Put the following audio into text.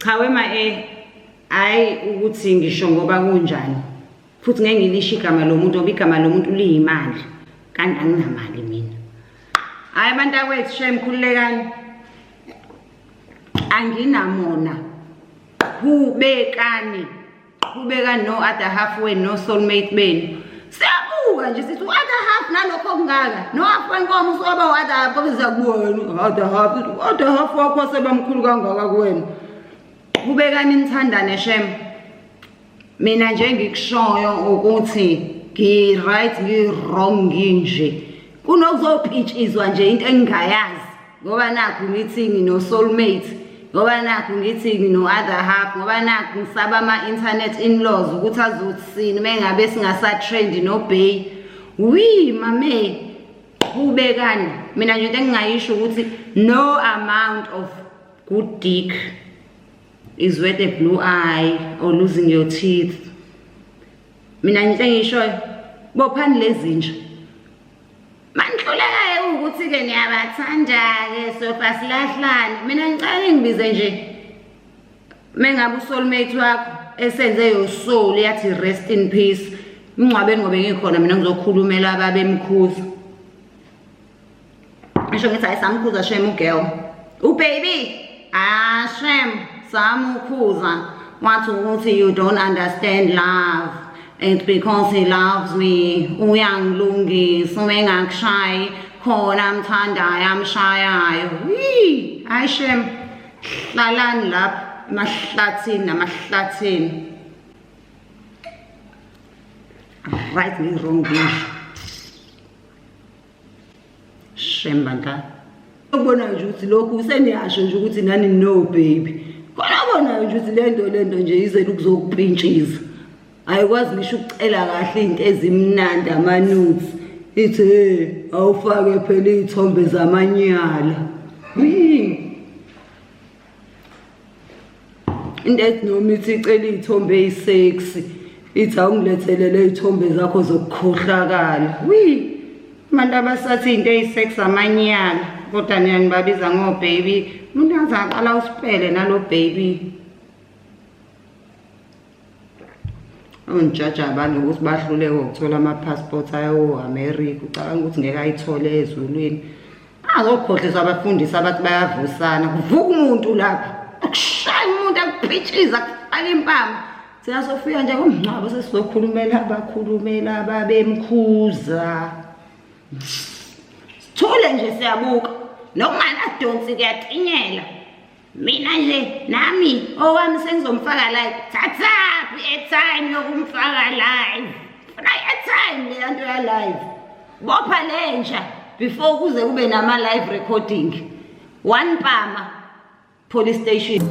Cha wema e hayi ukuthi ngisho ngoba kunjani. Futhi ngeke ngilisho igama lomuntu ngoba igama lomuntu liyimali. Kanti anginamali mina. Hayi abantakwethu shem khululekani. Anginamona. Qhubekani. Qhubeka no other half wenu no soulmate benu. Siyabuka nje sithi other half nalokho okungaka. No half wenkomo usuwaba other half ngoba siyakubuka wena other half. Other half wakho wasebamkhulu kangaka kuwena. Qhubekani nithandane shem. Mina nje ngikushoyo ukuthi ngi-right ngi-wrong nginje. Kunokuzopitshizwa nje into engingayazi. Ngoba nakhu ngithi ngino-soulmate, ngoba nakhu ngithi ngino-other half, ngoba nakhu ngisaba ama-internet in-laws ukuthi azothini mengabe singasa-trendi no-bay. Wii mame, qhubekani. Mina nje into engingayisho ukuthi no amount of good dick is worth a blue eye or losing your teeth. Mina nje into engiyishoyo, bophani lezi nja. Manihlulekayo ukuthi-ke niyabathanda-ke sofa silahlane. Mina ngicela ningibize nje mengabe usoulmate wakho esenze your soul yathi rest in peace. Mngcwabeni ngobe ngikhona mina ngizokhulumela ababemkhuza. Ngisho ngithi hayi samkhuza shem ugirl. Ubaby ah shem samukhuza wathi ukuthi you don't understand love. It's because he loves me. Uyangilungisa uma engakushayi khona amthandayo amshayayo. Wee, hayi shem. Hlalani lapho emahlathini namahlathini. Right ngi wrong ngisho. Shem bandla. Ubona nje ukuthi lokhu useniyasho nje ukuthi nani no baby. Khona ubona nje ukuthi lento lento nje izele ukuzokupintshiza. Ayikwazi ngisho ukucela kahle izinto ezimnandi ama-nudes. Ithi hey awufake phela iy'thombe zamanyala. Into ethi noma ithi icela iy'thombe ey'sexy ithi awungilethele le y'thombe zakho zokukhohlakala. Wii abantu abasathi into eyi-sex amanyala kodwa nina nibabiza ngo-baby. Umuntu aze aqala usipele nalo baby. Ongijaja abantu ukuthi bahluleke ukuthola ama-passport ayo-America. Ucabanga ukuthi ngeke ayithole ezulwini. Azokhohliswa abafundisi abathi bayavusana. Kuvuka umuntu lapha. Akushaya umuntu akupitshiza akufaka impama. Thina sofika nje kumngcwabo sesizokhulumela abakhulumela ababemkhuza. Sithule nje siyabuka. Nokunganadonsi kuyatinyela. Mina nje nami owami sengizomfaka live. Thathaphi airtime yokumfaka live. Funa i-airtime leya nto ya live. Bopha lenja before kuze kube nama live recording. One pama police station.